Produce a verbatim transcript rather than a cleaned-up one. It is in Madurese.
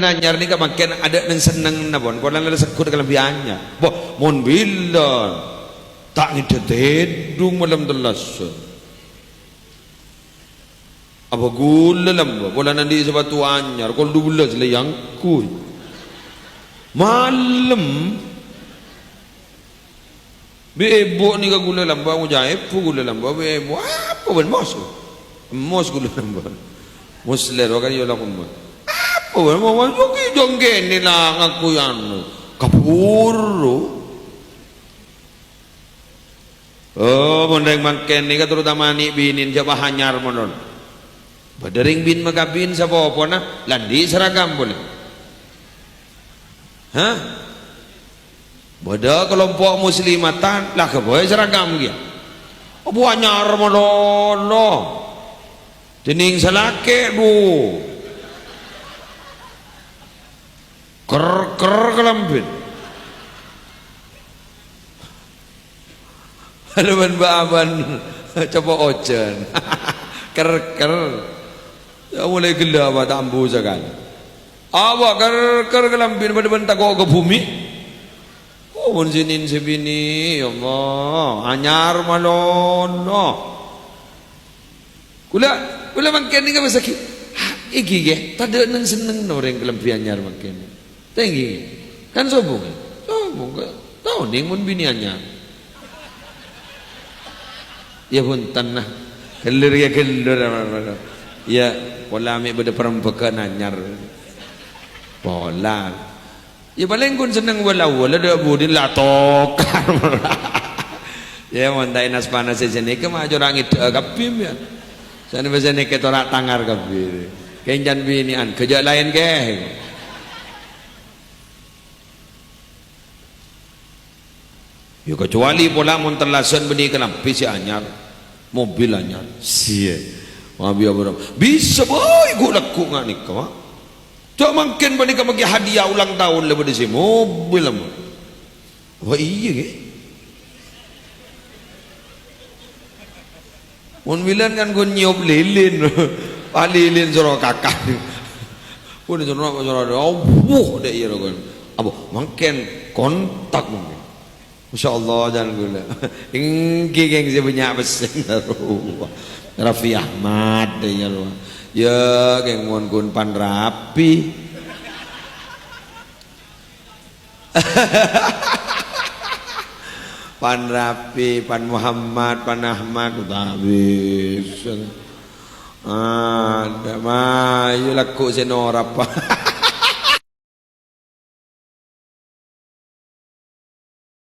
anyar nèka mangkèn adâ' neng-sennengnga, pon. Polana la segghut kalambhi anyar. Bo, mon bilân ta' ngèdhâ tèdung malem tellasan. Apa ghulâ lambâ'? Polana andi' sapatu anyar, kol dubellâs la èangghuy. Malem. Bi' èbhu nèka ghulâ lambâ', ngoca' èbhu ghulâ lambâ', bi' èbhu, "Apa bân, Mos?" "Mos ghulâ lambâ'." "Mos lèro kan ya la komma." "Apa bân, Mos? Mos ki jhâ' kènè la ngaku anu." Kabhuru. Oh, mon rèng mangkèn nèka terutama nè' binèn jhâ' anyar malolo. Bâdâ rèng bin makabin sapopona, la andi' seragam polè. Hah? Bâdâ kelompok muslimatan, la ghâbây seragam kèya. Abu anyar malolo. Dhinèng sè lakè', dhu. Ker-ker kalambhina. Halo bân bâ'-abâ'na, copo ojhân. Ker-ker. Ya, molaè ghellâ' apa ta' ambu sakalè. Apa ker-ker kalambhina padâ bân tako' ka bhumè. Oh, mon sè nèn sè binè, ya Allah, anyar malolo. Ghulâ, ghulâ mangkèn nèka pas aghi, "Ah, èghi, ghi, tadâ' neng-sennengnga orèng kalambhi anyar mangkèn." Ta' èghi, kan sobung, ghi? Sobung, ghi? Tao nèng mon binè anyar. Ya, bhunten, nah. Ghellor, ya, ghellor. Ya, pola mè' bâdâ parembhâghân anyar. Pola. Ya, palèng ghun senneng wala-wala, dâ' budi la tokar. Ya, mon ta' ènas-panas sè sanèka, ma' cora' ngèdhâ'â kabbhi, ya. Sanè-, sanèka cora' tangar kabbhi. Kèng can binè'an, ghâjâ' laèn, kè. Ya, kecuali pola mon tellasan bânnè kalambhi sè anyar, mobil anyar. Siye. Mabi apa, bisa bhâi ghu'-lagghu' nga' nèka, Pak. Ca'na mangkèn panèka maghi hadiah ulang tahun la bâdâ sè mobil, Pak. Wah, iyâ, ghi. Mon bilân kan ghun nyèyop lilin. Pas lilin soro kakan. Ghun soro, soro, oh, wuh, dâ' iyâ rogon. Apa? Mangkèn kontak mangkèn. Masya Allah, jân ghulâ. Èngghi, kèng sè bânnya' pèssèna. Raffi Ahmad, dâ' iyâ rowa. Ya, kèng mon ghun pan rapi. Pan Rapi, Pan Muhammad, Pan Ahmad, ta' bisa. Adâ', mayu lagghu' sè norap.